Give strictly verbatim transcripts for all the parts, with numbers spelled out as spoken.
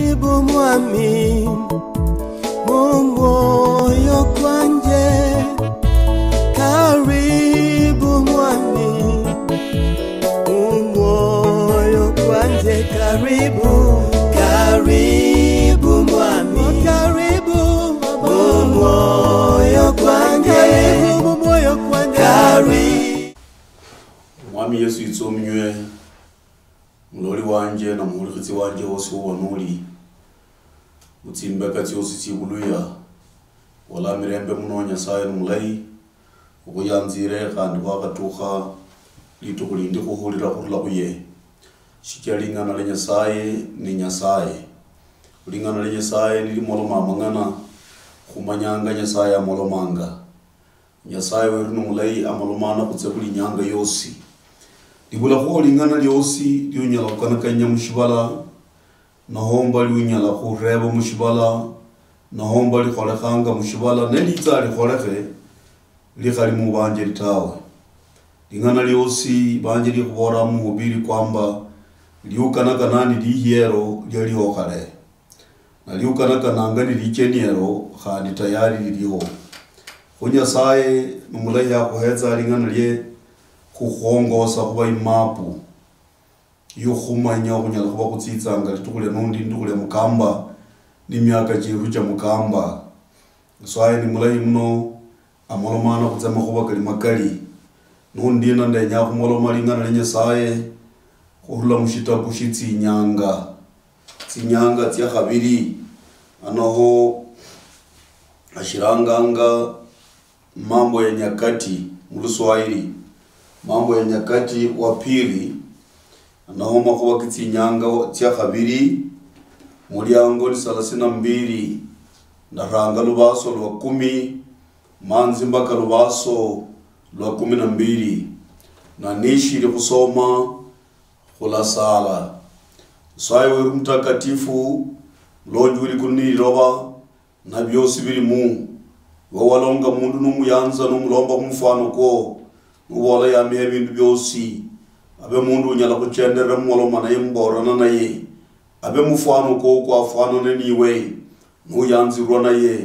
Karibu mwami, mu mwoyo kwanje. Karibu mwami, mu mwoyo kwanje. Karibu, karibu mwami, karibu mu mwoyo kwanje. Karibu mu mwoyo kwanje. Karibu. Mwami Yesu yitsa omunywe. Muloli wanje na muhulikhitsi wanje wosi uba nuli, mutsimbeka tsiosi tsiebuluya, wola mirembe muno. Nyasaye ni mulayi, ukhuyanzire khandi khwakhatukha litukhu lindi khuhulira khurula khuye. Shichira ling'ana lia Nyasaye ni Nyasaye. Ling'ana lia Nyasaye nilimoloma amang'ana, khumanyanga Nyasaye amolomanga. Nyasaye weru ni mulayi, amalomana khutse buli inyanga yosi. Libulakho ling'ana liosi liunyala khukanakanya mushivala, nohomba liunyala khureba mushivala, nohomba likholekhanga mushivala, ne litsa likholekhe likhali mubanjeli tawe. Ling'ana liosi banjeli khubola muhubiri kwamba liukanakana ni lihiero lialiho khale. Naliukanakananga ni lichenielo khandi tayari liliho. Khu Nyasaye ni mulahi, akhuhetsa ling'ana lie khukhwongosa khuba imapu yukhumanya okhunyala khuba khutsitsanga litukhu lia nundi, litukhu lia mukamba, ni miaka chieru chia mukamba. Nyasaye ni mulahi muno, amolomana khutse makhuba kali makali. Nundina ndenya khumoloma ling'ana lia Nyasaye khurula mushitabu shie Tsinyanga. Tsinyanga tsia khabili, anoho ashiranganga Mambo ya Nyakati muluswahili, Mambo ya Nyakati wa Pili, anoho Makhuba ki Tsinyanga tsia khabili, muliango ni thelathini na mbili, ndaranga lubaso lwa kumi, manzi mpaka lubaso lwa kumi na mbili, na nishili khusoma khulasala. Nyasaye weru mutakatifu, mulonji we likulu ni liloba, na biosi bilimu, iwe walonga mundu numuyanza, numulomba khumufwano kwo, nubola yamiha ebindu biosi, abe mundu unyala khuchenderera mumoloma naye, muborana naye, abe mufwano kwo kwafwanane niwe, nuyanzirwa naye.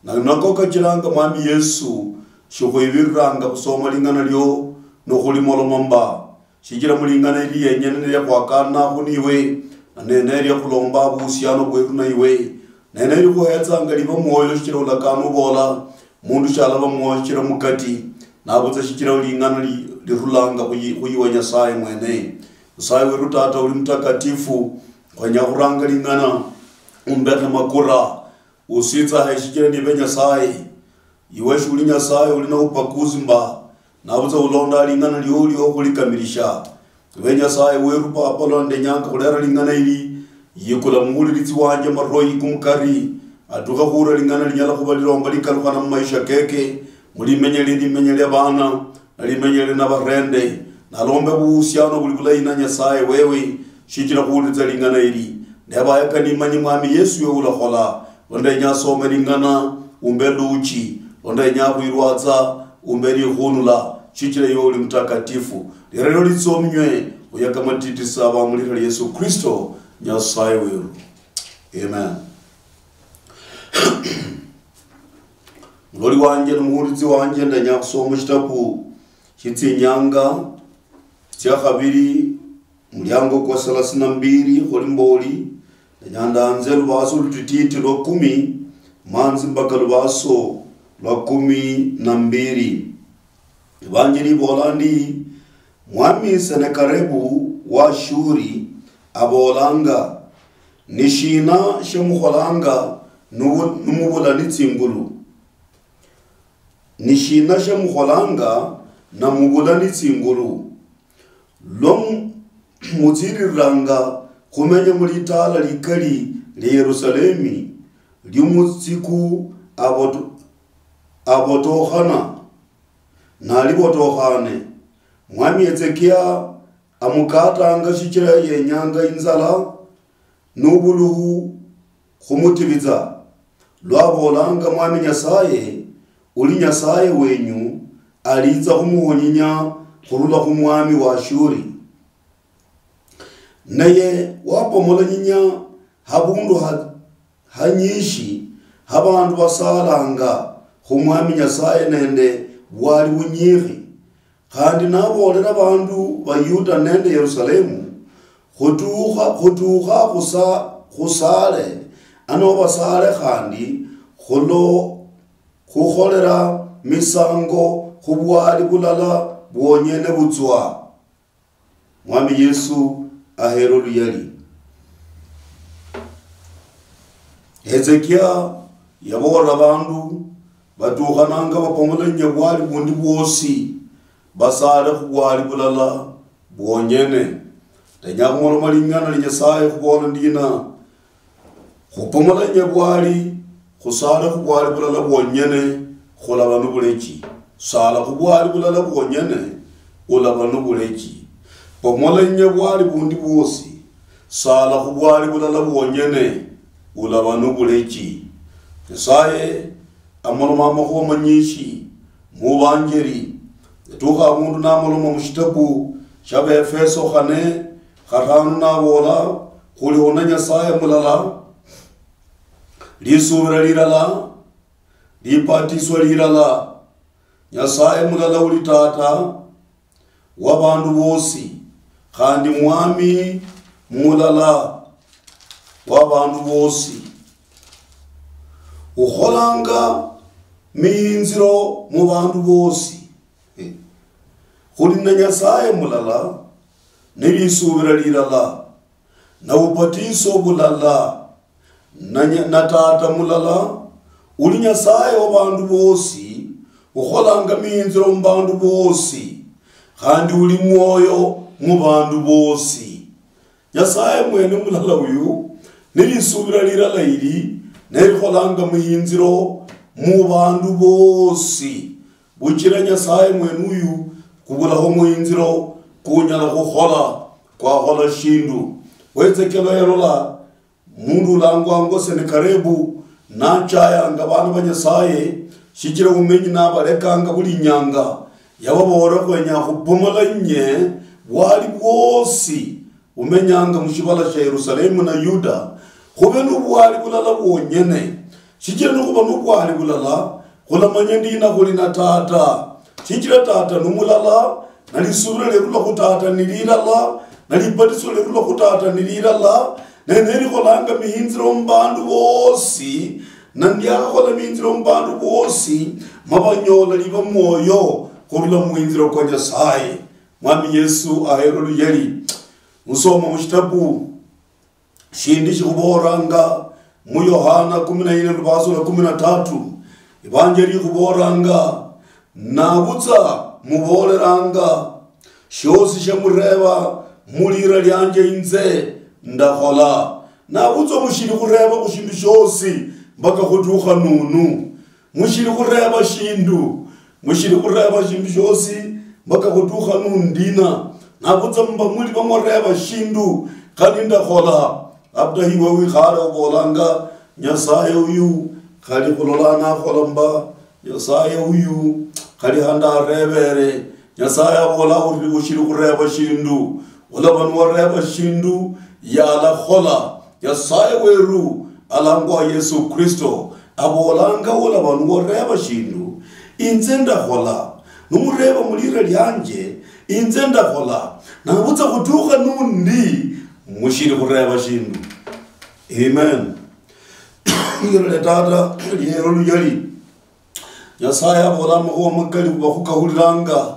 Na nako kachiranga Mwami Yesu, shikhwibiriranga khusoma ling'ana lio, nokhulimoloma mba, shichira muling'ana ili yenyene nilia khwakana khu niwe, na nene elia khulomba buhusiano bweru na iwe. Nene elikhuhetsanga liba mwoyo, shichira ulakana ubola, mundu shalaba mwoyo shichira mukati, nabutsa shichira ling'ana li-, lirulanga khuyi-, khuyiwe Nyasaye mwene. Nyasaye weru Tata uli mutakatifu, khwenya khuranga ling'ana, umbekhe makura, usitsahe shichira nibe Nyasaye. Iwe shuli Nyasaye uli na upakuzi mba, nabutsa ulonda ling'ana liolio khulikamilisha. Iwe Nyasaye weru Papa, lwa ndenyanga khulera ling'ana ili, yikula muhulilitsi wanje maroi kumukari, atukhe khura ling'ana linyala khuba lilomba likalukhana mumaisha keke, mulimenya lie limenya lia bana, na limenya lie na barende, nalombe buhusiano buli bulayi na Nyasaye wewe, shichira khuhulilitsa ling'ana ili. Nebayaka nimanyi Mwami Yesu wewe ulakhola, lwa ndenya asome ling'ana, umbe luchi, lwa ndenya khwirwatsa, umbe likhunula, shichira iwe uli mutakatifu. Lira lio litsominywe, khuyaka matiti saba mulira lia Yesu Kristo, Nyasaye weru. Amen. Muloli wanje ni muhulitsi wanje, ndenya khusoma shitabu shie Tsinyanga tsia khabili, muliango kwa thelathini na mbili, khuli mboli, ndenya ndanze lubaso lutititi lwa kumi, manzi mpaka lubaso lwa kumi na mbili. Evanjili ibola ndi, Mwami Senakeribu wa Shuri abolanga, ni shina shia mukholanga nubu-, numubula ni tsingulu? Ni shina shia mukholanga namubula ni tsingulu? Lwa mu-, mutsiriranga khumenya mulitaala likali lia Yerusalemi, liu mutsiku aboto-, abotokhana, nalibotokhane. Mwami Hezekia amukatanga shichira yenyanga inzala nubuluhu khumutibitsa, lwabolanga Mwami Nyasaye, uli Nyasaye wenyu, alitsa khumuhonyinya khurula khu mwami wa Ashuri. Naye wapomola nyinya habundu ha-, hanyishi habandu basalanga khu Mwami Nyasaye nende bwali bunyishi. Khandi naboolera bandu ba Yuda nende Yerusalemu, khutukha, khutukha khusa-, khusale, ano basale khandi khulo-, khukholera misango khu bwali bulala bwonyene butswa. Mwami Yesu ahera oluyali. Hezekia yaboolera bandu batukhananga bapomolanye bwali bundi bwosi, basale khu bwali bulala bwonyene. Ndenya khumoloma ling'ana li Nyasaye khubola ndina, khupomolanye bwali, khusale khu bwali bulala bwonyene, khulaba nu bulechi. Sala khu bwali bulala bwonyene, ulaba nu bulechi. Pomolanye bwali bundi bwosi, sala khu bwali bulala bwonyene, ulaba nu bulechi. Nyasaye amoloma amakhuwa manyishi mubanjeri. Yatukha abundu namoloma mushitabu shia Baefeso khane kharano nabola, khuliho na Nyasaye mulala, lisubira lilala, lipatiswa lilala, Nyasaye mulala uli Tata wa bandu bosi, khandi Mwami mulala wa bandu bosi, ukholanga mihinziro mu bandu bosi. Eh. Khuli na Nyasaye mulala, ni lisubira lilala, na ubatiso bulala, na nya-, na Tata mulala, uli Nyasaye wa bandu bosi, ukholanga mihinziro mu bandu bosi, khandi uli mwoyo mu bandu bosi. Nyasaye mwene mulala uyu, ni lisubira lilala ili, nelikholanga muhinziro mu bandu bosi. Buchira Nyasaye mwene uyu, kubulaho muhinziro kunyala khukhola, kwakhola shindu. Wetsekelo yalola, mundu ulangwangwa Senakarebu, nachayanga bana ba Nyasaye, shichira umenyi nabalekanga buli nyanga, yababoolera khwenya khupomolanye bwali bwosi bumenyanga mushivala shia Yerusalemu na Yuda, khube nubwali bulala bwonyene. Shichira nikhuba nubwali bulala, khulamanya ndina khuli na Tata. Shichira Tata numulala, na lisubira lirula khu Tata ni lilala, na libatiso lirula khu Tata ni lilala, ne nelikholanga mihinziro mu bandu bosi, na ndiakhakhola mihinziro mu bandu bosi, ma banyola liba mwoyo khurula mu muhinziro kwa Nyasaye. Mwami Yesu ahera oluyali. Musoma mushitabu shindi shikhubolanga mu Yohana kumi na nne lubaso lwa kumi na tatu, Evanjeli ikhubolanga, nabutsa muboleranga, shiosi shia mureba mulira lianje inze ndakhola. Nabutsa mushili khureba khu shindu shiosi mpaka khutukha nunu. Mushili khureba shindu, mushili khureba shindu shiosi mpaka khutukha nundina. Nabutsa mba muli bamureba shindu, khali ndakhola. Labda iwe wikhale ubolanga, "Nyasaye uyu khali khulola nakhola mba, Nyasaye uyu khali handa arebere." Nyasaye abola uri, "Ushili khureba shindu, olaba niwareba shindu yalakhola." Nyasaye weru alangwa Yesu Kristo, abolanga, "Olaba niwareba shindu, inze ndakhola. Numureba mulira lianje, inze ndakhola. Nabutsa khutukha nundi, mushili khureba shindu." Amen. Liyero lia Tata liero luyali. Nyasaye abola amakhuwa makali khubakhukahulilanga,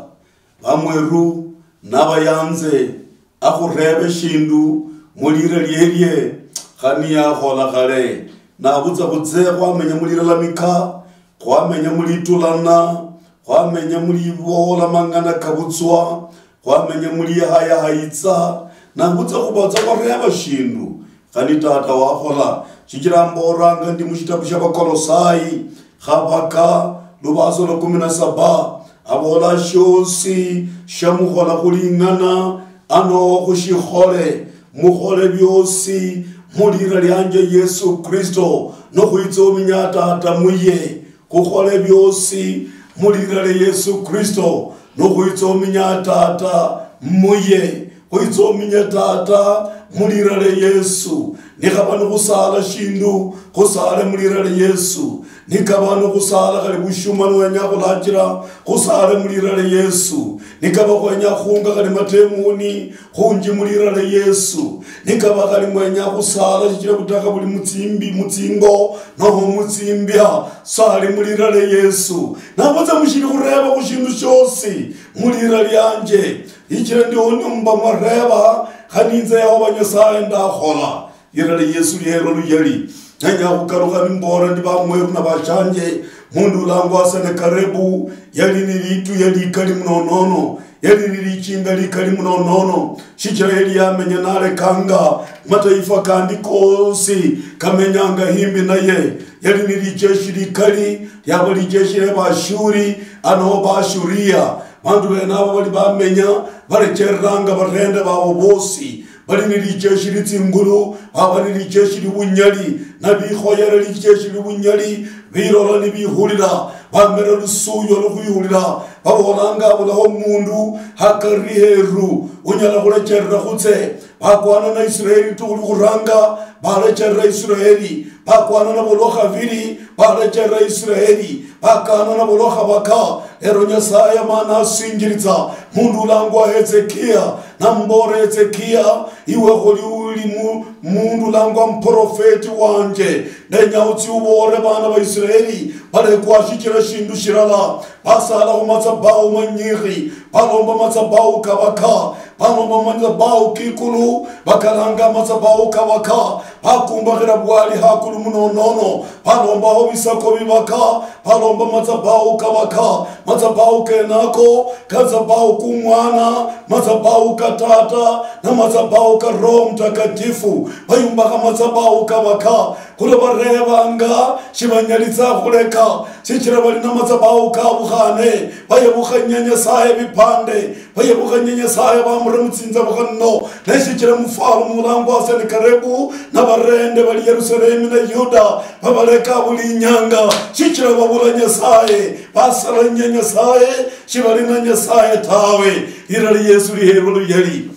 bamweru nabayanze, akhurebe shindu mulira lielie, khani yakhola khale. Nabutsa khutse khwamenya mulira lamika, khwamenya mulitulana, khwamenya mulibola mang'ana kabutswa, khwamenya muliyahayahayitsa, nabutsa khubatsa khwareba shindu, khani Tata wakhola. Shichira mbolanga ndi mushitabu shia Bakolosai, khabaka, lubaso lwa kumi na saba, abola, "Shiosi shia mukhola khuling'ana ano khushikhole, mukhole biosi mulira lianje Yesu Kristo, nokhwitsominya Tata muye." Khukhole biosi mulira lia Yesu Kristo, nokhwitsominya Tata muye. Khwitsominya Tata Mulira lia Yesu. Nikhaba nikhusala shindu, khusale mulira lia Yesu. Nikaba nikhusala khali bushuma niwenya khulachira, khusale mulira lia Yesu. Nikaba khwenya khunga khali matemuni, khunji mulira lia Yesu. Nikaba khali mwenya khusala shichira butakha buli mutsimbi, mutsingo, noho mutsimbia, sali mulira lia Yesu. Nabutsa mushili khureba khu shindu shiosi, mulira lianje. Ichira ndi unyumba mwareba, khani inze Yehova Nyasaye ndakhola. Lira lia Yesu liherwa luyali. Nenya khukalukha nimbora ndi bamweru na bashanje, mundu ulangwa Senakarebu, yali ni litu yali ikali munonono, yali ni lichinga likali munonono, shichira yali yamenya nalekanga mataifa kandi kosi kamenyanga himbi naye. Yali ni lijeshi likali, yaba lijeshi lia Bashuri, ano Bashuria. Bandu bene abo bali bamenya, balechereranga barende babo bosi. Bali ni lijeshi li tsingulu, baba ni lijeshi li bunyali, na bikhoyere lijeshi li bunyali, bilola ni bihulira, bamera lusuyo lukhwihulira, babolanga abulaho mundu hakari heru unyala khulecherera khutse. Bakwana na Israeli litukhu likhuranga, balecherera Israeli, bakwana nabo lwa khabili, balecherera Israeli, bakana nabo lwa khabaka. Lero Nyasaye amana asinjilitsa mundu ulangwa Hezekia, namubora, Hezekia, iwe khuli uli mu-, mundu ulangwa muprofeti wanje, ndenya utsi ubore bana ba Israeli balekwa shichira shindu shilala. Basala khumatsabau manyikhi, balomba matsabau kabaka, balomba matsabau kikulu, bakalanga matsabau kabaka, bakumbakhira bwali hakulu munonono, balombaho bisako bibaka, balomba matsabau kabaka, matsabau kenako, katsabau kumwana, matsabau ka tata, na matsabau ka Roho Mtakatifu. Bayumbakha matsabau kabaka, khulwa barebanga, shibanyalitsa khuleka, shichira bali na matsabau kabukhane, bayebukhanya Nyasaye bipande, bayebukhanya Nyasaye bamure mutsinzabukhano, ne shichira mufalme mulangwa Senakarebu, nabarende bali Yerusalemu na Yuda, babaleka buli inyanga, shichira babula Nyasaye, basalanya Nyasaye, shibali na Nyasaye tawe. Lira li Yesu liherwe luyali.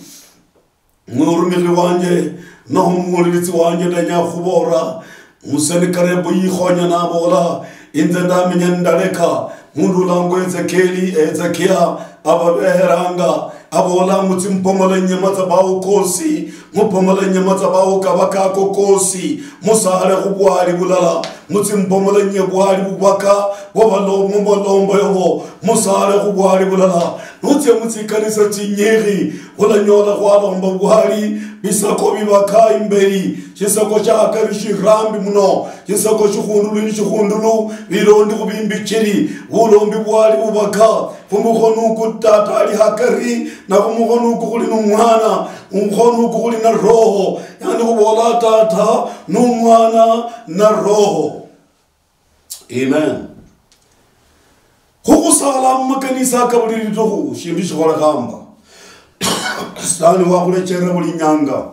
Murumikhiri wanje, noho muwulilitsi wanje, ndenya khubora, Musenakarebu yikhonya nabola, inze ndamenya ndaleka, mundu ulangwa Ezekieli, Hezekia, ababeheranga, abola, mutsi mupomolanye matsabau kosi, mupomolanye matsabau kaba kako kosi, musale khubwali bulala, mutsi mupomolanye bwali bubaka, bwabalombo, balombo yobo, musale khubwali bulala. Nutsia mutsikanisa tsinyikhi, khulanyola khwalomba bwali, bisako bibaka imbeli, shisako shia hakari shirambi muno, shisako shikhundulu ni shikhundulu, bilondi khubimbichili, bulombi bwali bubaka, khumukhono ku tata ali hakari, na khumukhono ku khuli numwana, khumukhono ku khuli na roho, yani khubola tata, numwana, na roho. Amen. Khukhusala mumakanisa aka buli litukhu, shindu shikholekhamba. Sitani wakhulecherera buli nyanga.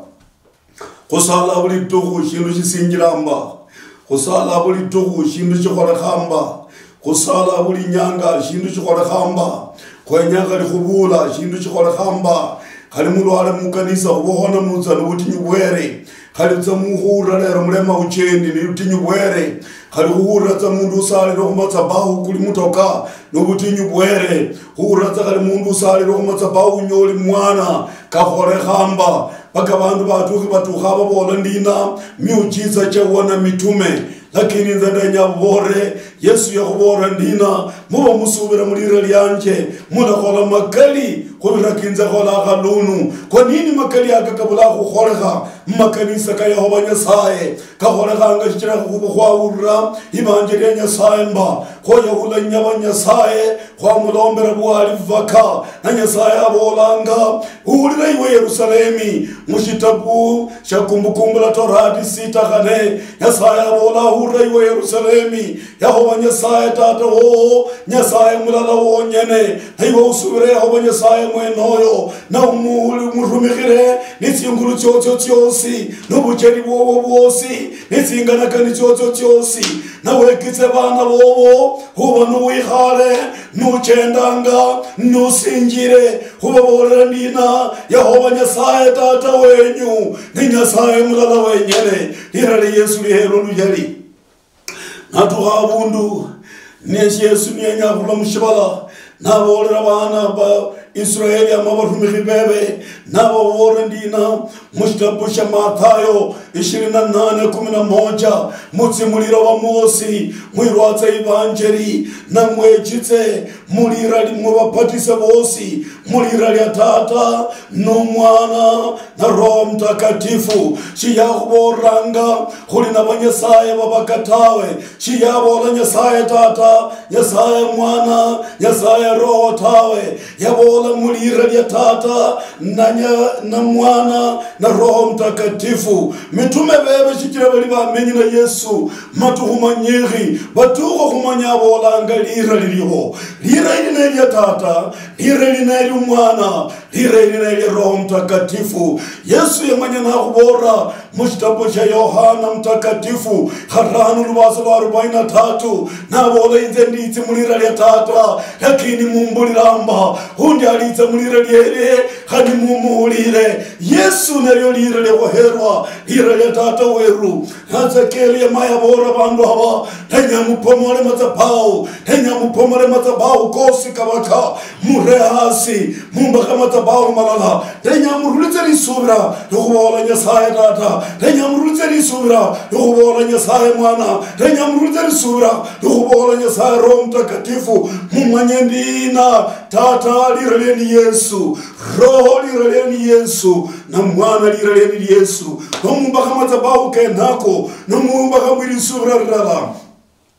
Khusala buli litukhu, shindu shisinjilamba. Khusala buli litukhu, shindu shikholekhamba. Khusala buli nyanga, shindu shikholekhamba. Khwenya khali khubula, shindu shikholekhamba. Khali mulwale mukanisa, khubohona mutsa nobutinyu bwere. Khali tsa mukhura lero mulema uchendi ni lutinyu bwere. Khali khuhulira tsa mundu usalire khumatsabahu kuli mutoka nobutinyu bwere. Khuhulira tsa khali mundu usalire khumatsabahu unyoli mwana kakholekhamba. Paka bandu batukhi batukha babola ndina miujiza cha wana mitume. Lakini inze ndenya bore, Yesu yakhubola ndina, muba musubira mulira lianje, mulakhola makali khubira kinze khola khalunu. Kwa nini makali aka kabula khukholekha mumakanisa ka Yehova Nyasaye? Kakholekhanga shichira khuba khwahulira ibanje lia Nyasaye mba, khoyahulanya ba Nyasaye, khwamulombera bwali bubaka. Na Nyasaye abolanga, "Hulira iwe Yerusalemi," mushitabu shia Kumbukumbu la Torati sita khane. Nyasaye abola, "Hulira iwe Yerusalemi, Yehova Nyasaye Tata wowo, Nyasaye mulala wonyene, naiwe usubire Yehova Nyasaye mwenoyo, na umuhuli umurumikhire netsingulu tsiotsio tsiosi, nobucheri bwobo bwosi, netsinganakani tsiotsio tsiosi, nawekitse bana bobo, khuba nuwikhale, nuchendanga, nusinjire, khubabolera ndina, Yehova Nyasaye Tata wenyu, ni Nyasaye mulala wenyene. Lira lia Yesu lihelwe luyali. Natukha abundu, ne Yesu niyenya khurula mushibala, naboolera baana ba Israeli ama barumikhi bebe, nababoolera ndina, mushitabu shia Mathayo ishirini na nane kumi na moja, mutsi muliloba mwosi, mwirwatse ibanjeri, na mwechitse mulira li-, mubabatise bosi, mulira lia Tata, nomwana, na Roho Mtakatifu. Shiyakhubolanga khuli nabo Nyasaye babaka tawe. Shiyabola Nyasaye Tata, Nyasaye Mwana, Nyasaye Roho tawe. Yabola mulira lia Tata, na nya-, na Mwana, na Roho Mtakatifu. Mitume bebe shichira bali bamenyi na Yesu, matukhu manyikhi, batukha khumanya abolanga lira liliho. Lira ili nelia Tata, lira ili nelia Mwana, lira ili nelia Roho Mtakatifu. Yesu yamanya nakhubolera mushitabu shia Yohana Mtakatifu, kharano lubaso lwa arobaini na tatu, nabola, "Inze nditsi mulira lia Tata, lakini mumbulira mba, undi alitsa mulira lielie, khani mumuhulire." Yesu nelio lira lia khuherwa, lira lia Tata weru. Natsa keli yamaya bora bandu aba, "Tenya mupomole madhabahu, tenya mupomole madhabahu kosi kabaka, mure hasi, mumbakhe madhabahu malala." Tenya murulitse lisubira lyo khubola Nyasaye Tata, tenya murulitse lisubira lyo khubola Nyasaye Mwana, tenya murulitse lisubira lyo khubola Nyasaye Roho Mtakatifu. Mumanye ndina, Tata lira lie ni Yesu, Roho lira lie ni Yesu, na Mwana lira lie ni Yesu. Nomumbakha madhabahu kenako, nomumbakha mwilisubira lilala,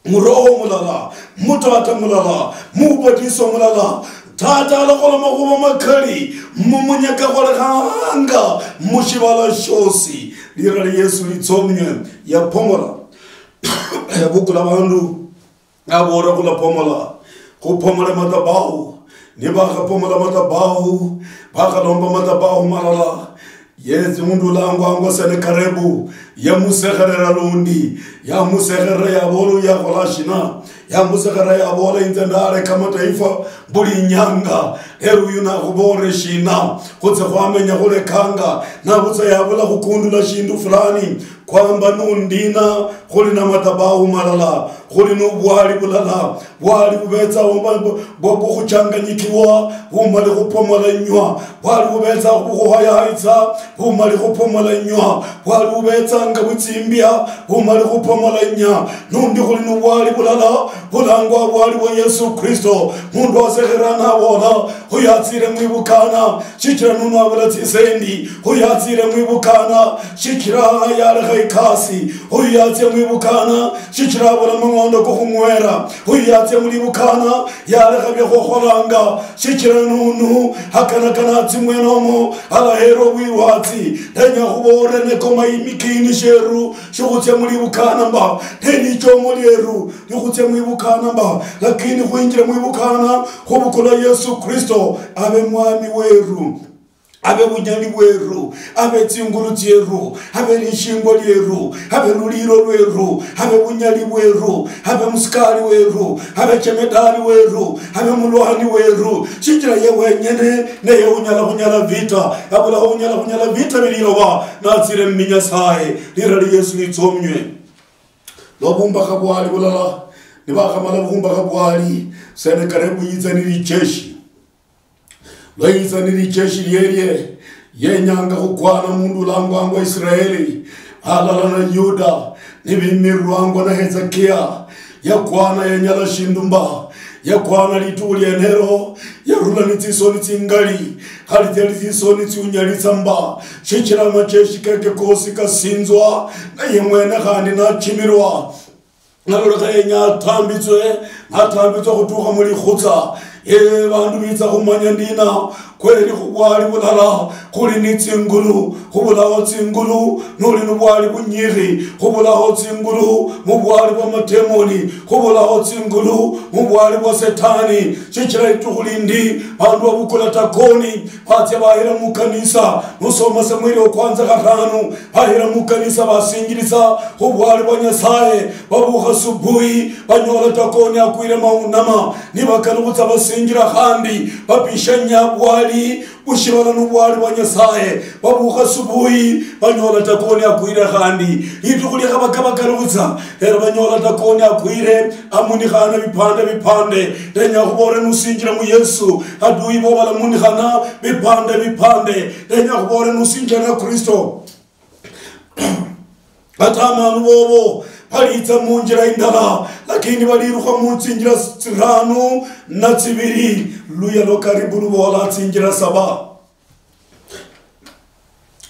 mu Roho mulala, mu Tata mulala, mu ubatiso mulala, Tata alakhola makhuba makali mumunyaka khulekhanga mushibala shiosi. Lira lia Yesu litsomnywe, yapomola, yabukula bandu. Nabola khulapomola, khupomole madhabahu. Nibakhapomola madhabahu, bakhalomba madhabahu malala. Yetsi mundu ulangwangwa Senakarebu, yamusekherera lundi, yamusekherera yabola, "Uyu yakhola shina?" Yamusekherera yabola, "Inze ndaleka mataifa buli inyanga, lero uyu nakhubolere shina?" Khutse khwamenya khulekanga, nabutsa yabula khukundula shindu fulani. Kwamba nundina, khuli na madhabahu malala, khuli nobwali bulala, bwali bubetsa bwa-, bwa-, bwa-, bwakhuchanganyikiwa, bumali khupomola inywa, bwali bubetsa bukhuhayahaitsa, bumali khupomola inywa, bwali bubetsanga butsimbia, bumali khupomola inya. Nundi khuli nobwali bulala, bulangwa bwali bwa Yesu Kristo. Mundu asekhera nabola, "Khuyatsire mwibukana, shichira nuno abula tsisendi." Khuyatsire mwibukana, shichira yalekha ikasi. Khuyu yatsia mwibukana, shichira abula mang'ondo kokhung'wera. Khuyu yatsia mulibukana, yalekha byakhukholanga, shichira nunu akanakana atsi mwenomo, alaherwa obwirwatsi. Ndenya khubolere nekoma imikini sheru, shikhutsia mulibukana mba, nelichomo lieru, likhutsia mwibukana mba, lakini khwinjire mwibukana, khubukula Yesu Kristo abe mwami weru. Abe bunyali bweru, abe tsingulu tsieru, abe lishingwa lieru, abe luliro lweru, abe bunyali bweru, abe musikali weru, abe chemedali weru, abe mulwani weru. Shichira ye wenyene neye unyala khunyala vita, abulaho unyala khunyala vita bililoba natsire mumi Nyasaye. Lira li Yesu litsomnywe. Lwabumbakha bwali bulala, nibakhamala buhumbakha bwali, Senakarebu yitsa ni lijeshi. Lwayitsa ni lijeshi lielie, yenyanga khukwana mundu ulangwangwa Israeli, halala na Yuda, nibimirirwangwa na Hezekia. Yakwana yenyala shindu mba, yakwana litukhu lienelo, yarula ni tsisoni tsingali, khali tsiali tsisoni tsiunyalitsa mba, shichira amajeshi keke kosi kasinzwa, naye mwene khandi nachimirwa. Nalolekha yenya atambitswe, natambitswa khutukha mulikhutsa. Ee, bandu bitsa khumanya ndina, Kweli khubwali bulala khuli ni tsingulu, khubulaho tsingulu nuli nubwali bunyikhi, khubulaho tsingulu mubwali bwa matemoni, khubulaho tsingulu mubwali bwa setani. Shichila litukhu lindi bandu babukula takoni, batsia bahira mukanisa, nusoma Samueli wa kwanza kharanu, bahira mukanisa basinjilisa khubwali bwa Nyasaye, babukha subuhi, banyola takoni akwire maunama, nibakalukhutsa basinjila khandi, babishanya bwali bushibala nubwali bwa Nyasaye, babukha subuhi, banyola takoni akwire khandi. Litukhu liakhaba kabakalukutsa, lero banyola takoni akwire, amunikhana bipande bipande. Ndenya khubore nusinjira mu Yesu, adui bo balamunikhana bipande bipande. Ndenya khubore nusinjira na Kristo, batamanu bobo baliitsa munjira indala, lakini balirukha mutsinjira tsiranu na tsibiri. Luya lwa karibu lubola tsinjira saba.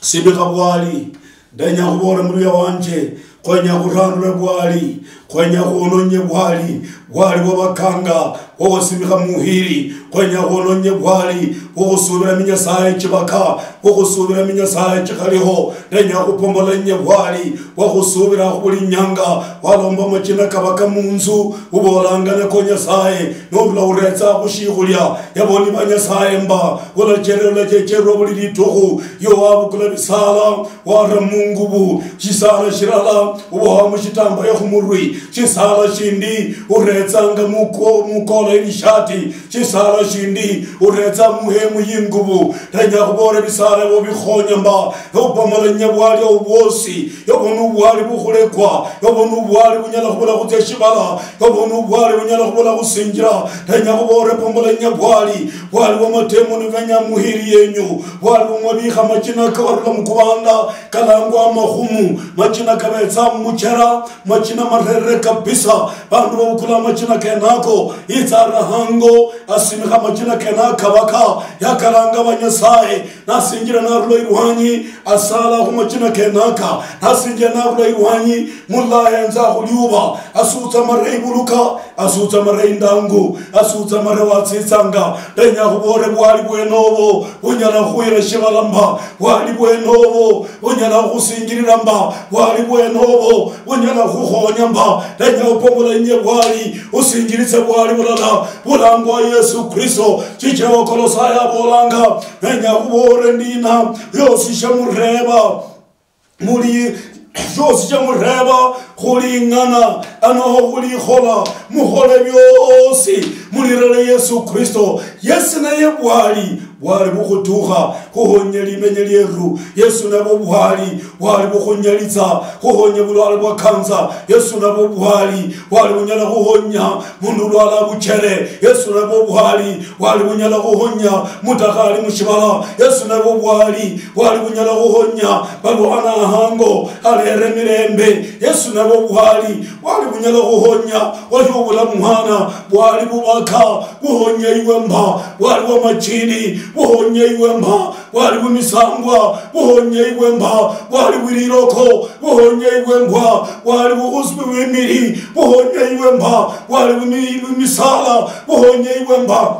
Simikha bwali. Ndenya khubora muluya wanje, khwenya khurandule bwali, khwenya khunonye bwali, bwali bwa bakanga, bwa khusimikha muhiri, khwenya khunonye bwali bwa khusubira minyasaye chibaka, bwa khusubira minyasaye chikhaliho. Ndenya khupomola nye bwali bwa khusubira khubuli nyanga, walomba machina kabaka munzu, ubolanga nako Nyasaye, norula uretsa khushikhulya, yaboni ba Nyasaye mba, ulacherera, ulachecherwa buli litukhu, yo wabukula bisala, wara mungubu, shisala shilala uboha mushitambaya khumurwi, shisala shindi uretsanga muko-, mukola ilishati, shisala shindi uretsa muhemu yingubu. Ndenya khubora bisala bo bikhonya mba, nobomola nyabwali obwosi, yobo nubwali bukhulekwa, yobo nubwali bunyala khubula khutsia shibala, yobo nubwali bunyala khubula khusinjira. Ndenya khubora bomola nyabwali, bwali bwa matemo nibenya muhiri yenyu, bwali bwa mwabikha machina kabarula mukubanda, kalangwa amakhumu, machina kabetsa mumuchera, machina marerere kabisa. Bandu babukula machina kenako, itsara hango, asimikha machina kenako kabaka, yakalanga ba Nyasaye, nasinjira narula ilwanyi, asala khu machina kenaka, nasinjira narula ilwanyi, mulahenza khuliuba, asutsa mare ibuluka, asutsa mare indangu, asutsa mare watsitsanga. Ndenya khubore bwali bwenobo bunyala khuhira shibala mba, bwali bwenobo bunyala khusinjirira mba, bwali bwenobo bunyala khukhonya mba. Ndenya upomola inye bwali, usinjiritse bwali bulala bulangwa Yesu Kristo. Chichira Wakolosai abolanga, ndenya khubore ndina, yosi shamureba muli, byosi bya mureba khuling'ana anoho khulikhola, mukhole byosi mulirale Yesu Kristo. Yesu naye bwali, bwali bukhutukha khuhonya limenya lyeru. Yesu nabo bwali, bwali bukhunyalitsa khuhonya bulwale bwa kansa. Yesu nabo bwali, bwali bunyala khuhonya mundu ulwala buchere. Yesu nabo bwali, bwali bunyala khuhonya mutakha ali mushibala. Yesu nabo bwali, bwali bunyala khuhonya balwana hango, alere mirembe. Yesu nabo bwali, bwali bunyala khuhonya wali obula mwana, bwali bubaka, buhonya iwe mba, bwali bwa machini, buhonya iwe mba, bwali bwa misambwa, buhonya iwe mba, bwali bwa liroko, buhonya iwe mba, bwali bukhusi bwimili, buhonya iwe mba, bwali bumi-, bumisala, buhonya iwe mba.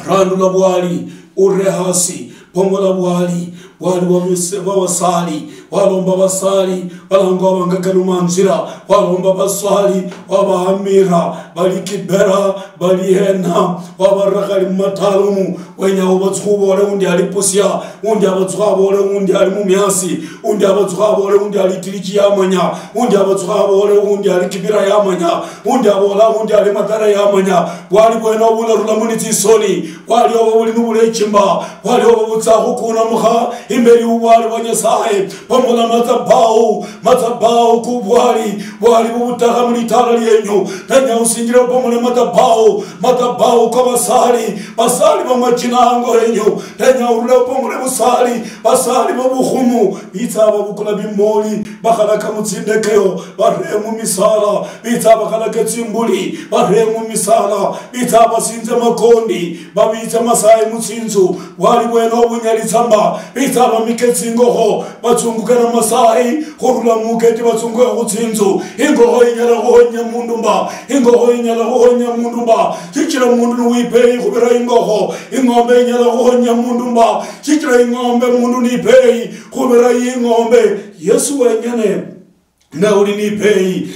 Randula bwali, ure hasi, pomola bwali, bwali bwa mise-, bwa basali, walomba basali, balangwa banga kalumanzira, walomba basali, wabahamira, bali Kibera, bali hena, wabarra khali mumatalumu, wenya obatsukha obole undi ali Busia, undi abatsukha abole undi ali mumiasi, undi abatsukha abole undi ali Tilichi yamanya, undi abatsukha abole undi ali Kibira yamanya, undi abola undi ali Mathare yamanya. Bwali bwene obularulamo ni tsisoni, bwali obo buli nubulechimba, bwali obo butsa khukunamukha imberi wu bwali bwa Nyasaye. Bomola madhabahu, madhabahu ku bwali, bwali bubutakha mulitala lienyu. Ndenya usinjire ubomole madhabahu, madhabahu kwa basali, basali bamachina hango henyu. Ndenya urule ubomole busali, basali babukhumu, bitsa babukula bimoli, bakhalaka mutsindekeo, bare mumisala, bitsa bakhalake tsimbuli, bare mumisala, bitsa basinze makondi, babitse masayi mutsinzu, bwali bwene obunyalitsa mba, bitsa Saba mike tsingokho, batsunguke na masayi, khurula muketi batsunguke khutsinzu. Ingokho inyala khuhonya mundu mba, ingokho inyala khuhonya mundu mba, shichira mundu ni wipeyi khubira ingokho. Ing'ombe inyala khuhonya mundu mba, shichira ing'ombe mundu ni peyi khubira ing'ombe. Yesu wenyene ne uli ni peyi.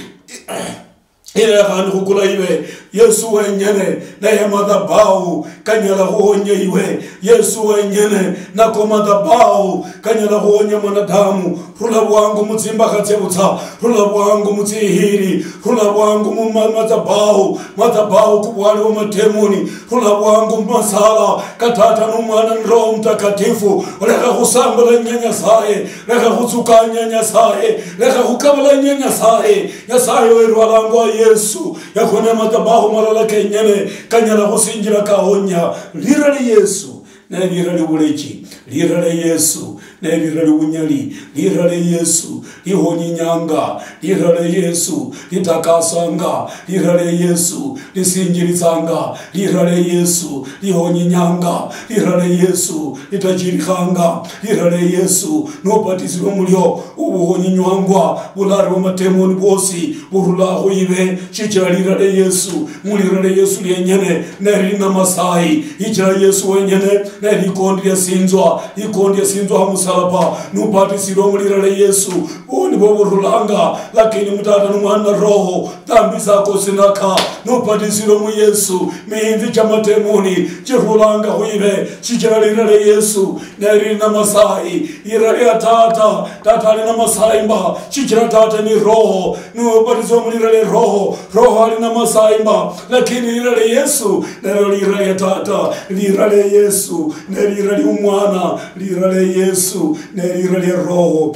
Ilekhani khukula iwe. Yesu wenyene naye madhabahu kanyala khuhonya iwe. Yesu wenyene nako madhabahu kanyala khuhonya mwanadamu. Rula bwangu mutsimbakha tsia butsa, rula bwangu mutsihiri, rula bwangu mu ma- madhabahu, madhabahu kubwali wa matemoni, rula bwangu mumasala ka Tata nu Mwana ni Roho Mtakatifu. Lekha khusambula inya Nyasaye, lekha khutsukanya Nyasaye, lekha khukabula inya Nyasaye. Nyasaye weru alangwa Yesu, yakho ne madhabahu malala kenyene kanyala khusinjira kahonya. Lira li Yesu ne lira li bulechi, lira li Yesu ne lira li bunyali, lira li Yesu lihonyinyanga, lira li Yesu litakasanga, lira li Yesu lisinjiritsanga, lira li Yesu lihonyinyanga, lira li Yesu litachirikhanga, lira li Yesu nobatisirwe mulio ubuhonyi nywangwa, bulari bwa matemoni bwosi burula khuibe, shichira lira lia Yesu, mulira lia Yesu lienyene, neli na masayi, ichira Yesu wenyene, neli likondi lia sinzwa, likondi lia sinzwa ha musalaba, nubatisirwe mulira lia Yesu, boni bo burulanga, lakini mu Tata nu Mwana na Roho, dhambi zako zinaka, nubatisirwe mu Yesu, mihinzi cha matemoni chirulanga khuibe, shichira lira lia Yesu, neli na masayi, lira lia Tata, Tata ali na masayi mba, shichira Tata ni Roho, nubatiswa mu lira lia Roho, Roho ali na masayi mba, lakini lira lia Yesu, nelo lira lia Tata, lira lia Yesu, ne lira lia Umwana, lira lia Yesu, ne lira lia Roho.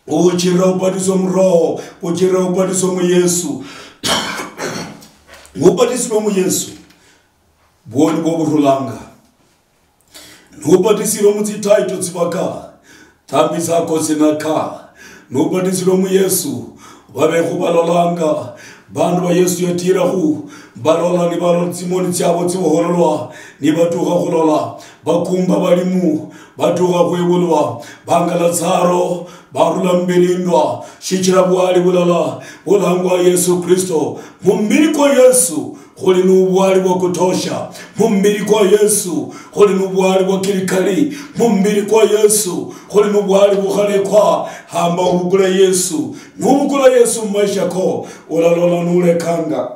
Uchira ubatiswa mu Roho, uchira ubatiswa mu Yesu. Ubatiswa mu Yesu. Bwoni bwo burulanga. Nubatisirwe mu tsitaito tsibaka, dhambi zako zinaka. Nubatisirwe mu Yesu, babekhu balolanga, bandu ba Yesu yatirakhu, balola ni balola tsimoni tsiabo tsibohololwa, nibatukha khulola, bakumba balimu, batukha khwibulwa, banga Lazaro, barula mu bilindwa, shichira bwali bulala, bulangwa Yesu Kristo. Mu mubiri kwa Yesu, khuli nu bwali bwa kutosha. Mu mubiri kwa Yesu, khuli nu bwali bwa kilikali. Mu mubiri kwa Yesu, khuli nu bwali bukhalekwa. Hamba ubukule Yesu. Nubukula Yesu mu maisha ko, ulalola nulekanga.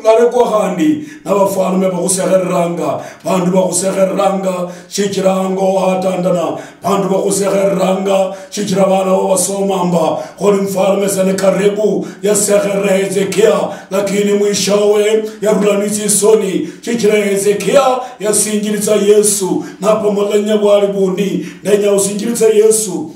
Ulalekwa khandi na bafalme bakhusekhereranga, bandu bakhusekhereranga, shichira hango hatandana, bandu bakhusekhereranga, shichira bana bo basomamba, khuli mfalme Senakeribu yasekherera Hezekia, lakini mwishowe yarula ni tsisoni, shichira Hezekia yasinjilitsa Yesu. Napomolanya bwali bundi, ndenya usinjilitse Yesu.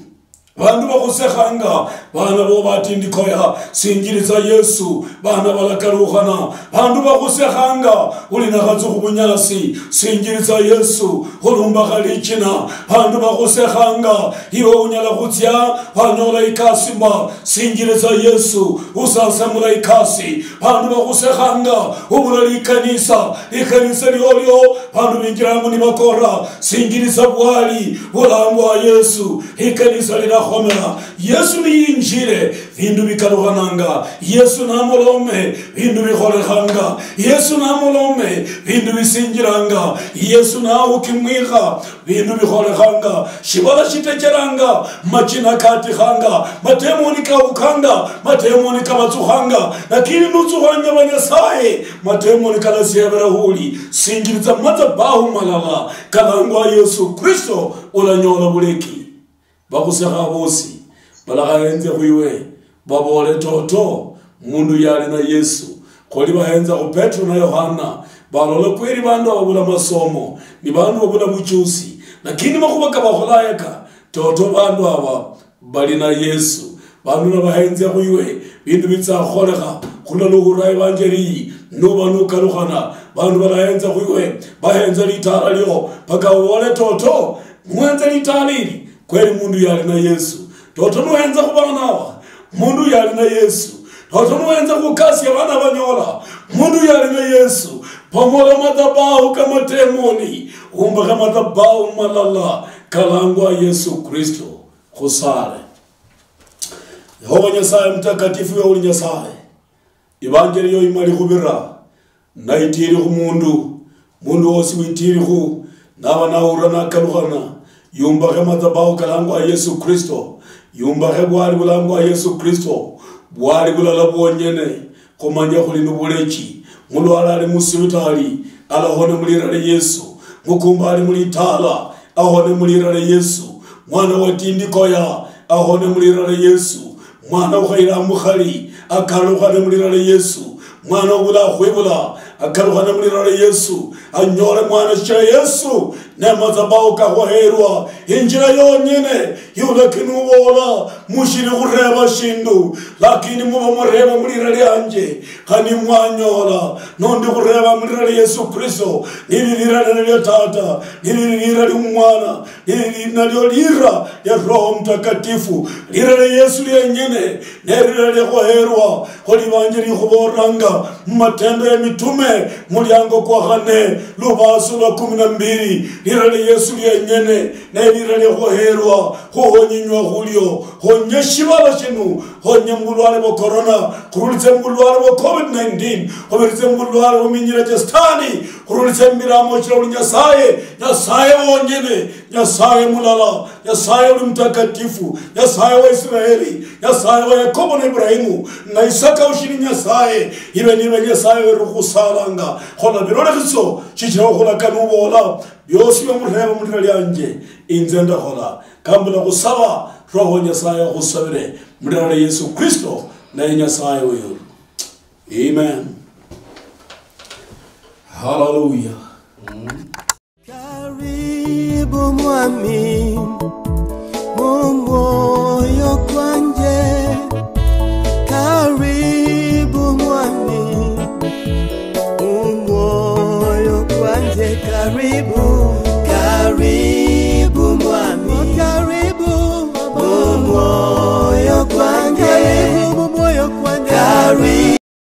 Bandu bakhusekhanga, bana bo batindikoya, sinjilitsa Yesu, bana balakalukhana. Bandu bakhusekhanga, uli nakhatsu khubunyasi, sinjilitsa Yesu, khulumbakha lichina. Bandu bakhusekhanga, iwe unyala khutsia wanyola ikasi mba, sinjilitsa Yesu, usasamula ikasi. Bandu bakhusekhanga, ubula likanisa, likanisa liolio, bandu binjilamo nibakora, sinjilitsa bwali bulangwa Yesu. Ikanisa lilakhomera, Yesu niyinjire, bindu bikalukhananga. Yesu namulome, bindu bikholekhanga. Yesu namulome, bindu bisinjiranga. Yesu nahuki mwikha, bindu bikholekhanga. Shibala shitecheranga, machina katikhanga, matemoni kahukanga, matemoni kabatsukhanga. Lakini nutsukhwanya ba Nyasaye, matemoni kalasiebera huli. Sinjilitsa madhabahu malala kalangwa Yesu Kristo, ulanyola buleki. Bakhusekha bosi balakhahenze khwiwe, babole, "Toto, mundu yali na Yesu." Kholi bahenza khu Petro na Yohana, balola kweli bandu babula masomo, ni bandu babula buchusi, lakini makhuba kabakholayaka, toto bandu aba bali na Yesu. Bandu nabahenzia khwiwe, bindu bitsa khukholekha khulwa luhura evanjeli iyi, nuba nukalukhana, bandu balahenza khwiwe, bahenza litala lio, paka ubole, "Toto, muhenze litala ili." Kweli mundu yali na Yesu. Toto nuhenza khu bana aba, mundu yali na Yesu. Toto nuhenza khukasia bana banyola, mundu yali na Yesu. Bomola madhabahu ka matemoni, umbakhe madhabahu malala kalangwa Yesu Kristo. Khusale. Yehova Nyasaye mutakatifu, ewe uli Nyasaye. Ivanjeli yo imali khuvira, naitiiri khu mundu, mundu wosi witiiri khu, nava naura nakalukhana, yumbakhe madhabahu kalangwa Yesu Kristo, yumbakhe vwali vulangwa Yesu Kristo, vwali vulala vwonyene, khumanya khuli nu vulechi. Mulwale ali musivitali, alahone mulira lia Yesu. Mukumba ali mulitala, ahone mulira lia Yesu. Mwana wa tindikoya, ahone mulira lia Yesu. Mwana ukhayira mukhali, akalukhane mulira lia Yesu. Mwana ubula khwibula, akalukhane mulira lia Yesu. Anyole mwana shia Yesu, ne madhabahu kakhuherwa. Injira yonyene, yulakini ubola, mushiri khureba shindu, lakini muba mureba mulira lianje, khani mwanyola. Nondi khureba mulira lia Yesu Kristo, nili lira lene lia Tata, nili lira lia Mwana, nili nalio lira lia Roho Mtakatifu. Lira lia Yesu lienyene, nelira lia khuherwa, khuli vanje likhuvolanga mu Matendo ya Mitume, muliango kwa khane, luvaso lwa kumi na mbili, lira lia Yesu lienyene, nelira lia khuherwa, khuhonyinywa khulio, honye shivala shinu, honye mubulwale bwa corona, khurulitse mubulwale bwa covid nineteen, khubiritse mubulwale bwa minyira cha Sitani, khurulitse mubiramo chira uli Nyasaye, Nyasaye wonyene, Nyasaye mulala, Nyasaye uli mutakatifu, Nyasaye wa Israeli, Nyasaye wa Yakobo na Ibrahimu, na Isaka ushiri Nyasaye, ibe nibe Nyasaye weru khusalanga, khola birolekhiso, shichira okhulaka nubola, biosi bia mureba mulira lianje, inze ndakhola, kambula khusaba, Roho Nyasaye akhusabire, mulira lia Yesu Kristo, naye Nyasaye weru. Amen. Hallelujah. Karibu mwami, mu mwoyo kwanje. Karibu mwami, mu mwoyo kwanje. Karibu.